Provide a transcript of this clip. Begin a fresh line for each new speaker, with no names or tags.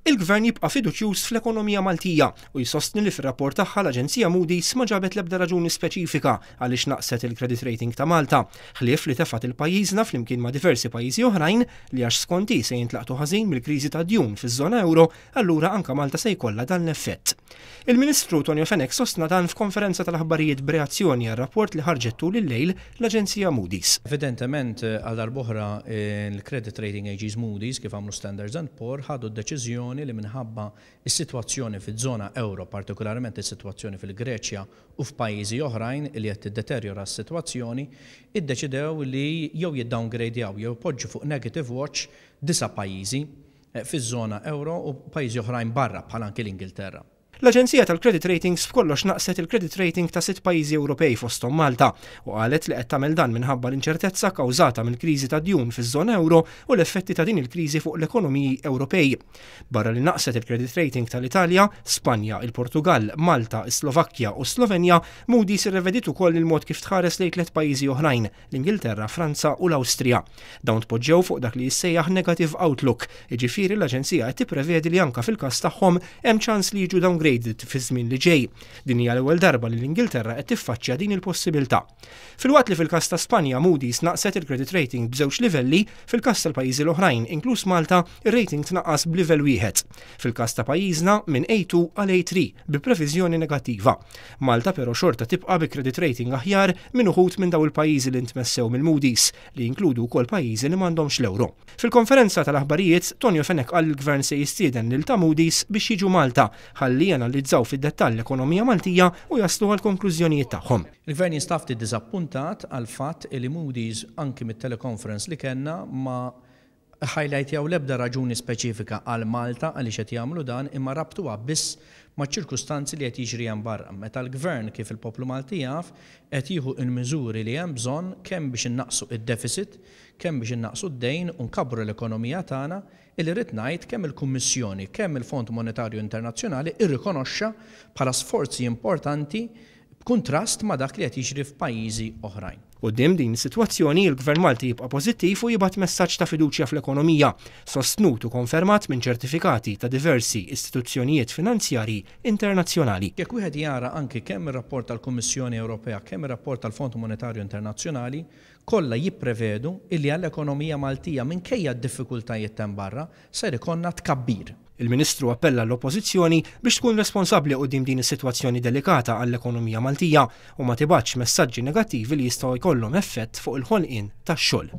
Il-Gvern jibqa' fiduċjuż fl-ekonomija Maltija u jsostni li fir-rapport tagħha l-aġenzija Moody's ma ġabet l-ebda raġuni speċifika għaliex naqset il-credit rating ta' Malta, ħlief li tefgħet 'il pajjiżna flimkien ma' diversi pajjiżi oħrajn li għax skont hi se jintlaqtu ħażin mill-kriżi tad-djun fiż-żona ewro allura anke Malta se jkollha dan l-effett. Il-Ministru Tonio Fenech sostna dan f'konferenza tal-aħbarijiet b'reazzjoni għar-rapport li ħarġet tul il-lejl l-aġenzija Moody's.
Evidentement, għal darb'oħra, il-credit rating agencies Moody's, kif għamlu Standards and Poor, ħadu d-deċiżjoni li minħabba s-sitwazzjoni fiż-żona ewro, partikolarment is-sitwazzjoni fil-Greċja u f'pajjiżi oħrajn li qed tiddeterjora s-sitwazzjoni, iddeċidew li jew jiddowngradjaw jew ipoġġu fuq negative watch disa' pajjiżi fiż-żona ewro u pajjiżi oħrajn barra bħal anki l-Ingilterra.
L-aġenzija tal-credit ratings b'kollox naqqset il-credit rating ta' sitt pajjiżi Ewropej fosthom Malta u qalet li qed tagħmel dan minħabba l-inċertezza kkawżata mill-kriżi tad-djun fiż-żona ewro u l-effetti ta' din il-kriżi fuq l-ekonomiji Ewropej. Barra li naqqset il-credit rating tal-Italja, Spanja, il-Portugall, Malta, is-Slovakkja u s-Slovenja, Moody's irrevediet ukoll il-mod kif tħares lejn tliet pajjiżi oħrajn, l-Ingilterra, Franza u l-Awstrija. Dawn tpoġġew fuq dak li jissejjaħ negative outlook, jiġifieri l-aġenzija qed tipprevedi li anke fil-każ tagħhom hemm ċans li jiġu downgraded fiż-żmien li ġej. Din hija l-ewwel darba li l-Ingilterra qed tiffaċċja din il-possibilità. Filwaqt li fil-każ ta' Spanja Moody's naqqset il-credit rating b'żewġ livelli, fil-każ tal-pajjiżi l-oħrajn, inkluż Malta, ir-rating tnaqqas b'livell wieħed. Fil-każ ta' pajjiżna, minn A2 għal A3, bi previżjoni negattiva. Malta però xorta tibqa' bi credit rating aħjar minn uħud minn dawn il-pajjiżi li ntmessew mill-Moody's, li jinkludu wkoll pajjiżi li m'għandhomx l-ewro. Fil-konferenza tal-aħbarijiet, Tonio Fenech qal li l-Gvern se jistieden lil ta' Moody's biex jiġu Malta ħalli janalizzaw fid-dettall l-ekonomija Maltija u jaslu għall-konklużjonijiet tagħhom.
Il-Gvern jinstab ftit diżappuntat għall-fatt li Moody's anki mit-teleconference li kellna ma ħajlajtjaw l-ebda raġuni speċifika għal Malta għaliex qed jagħmlu dan imma rabtuha biss maċ-ċirkustanzi li qed jiġri hemm barra. Meta l-Gvern, kif il-poplu Malti jaf, qed jieħu l-miżuri li hemm bżonn kemm biex innaqqsu d-deficit, kemm biex innaqqsu d-dejn u nkabbru l-ekonomija tagħna, illi rrid ngħid kemm il-Kummissjoni, kemm il-Fond Monetarju Internazzjonali rrikonoxxa bħala sforzi importanti b'kuntrast ma' dak li qed jiġri f'pajjiżi oħrajn.
Quddiem din is-sitwazzjoni, il-Gvern Malti jibqa' pożittiv u jibgħat messaġġ ta' fiduċja fl-ekonomija, sostnut u konfermat minn ċertifikati ta' diversi istituzzjonijiet finanzjarji internazzjonali.
Jekk wieħed jara anki kemm ir-rapport tal-Kummissjoni Ewropea, kemm ir-rapport tal-Fond Monetarju Internazzjonali, kollha jipprevedu illi għall-ekonomija Maltija minkejja d-diffikultajiet t'hemm barra, ser ikollna tkabbir.
Il-Ministru appella l-Oppożizzjoni biex tkun responsabbli quddiem din is-sitwazzjoni delikata għall-ekonomija Maltija u ma tibgħatx messaġġi negattivi li jistgħu jkollhom effett fuq il-ħolqien tax-xogħol.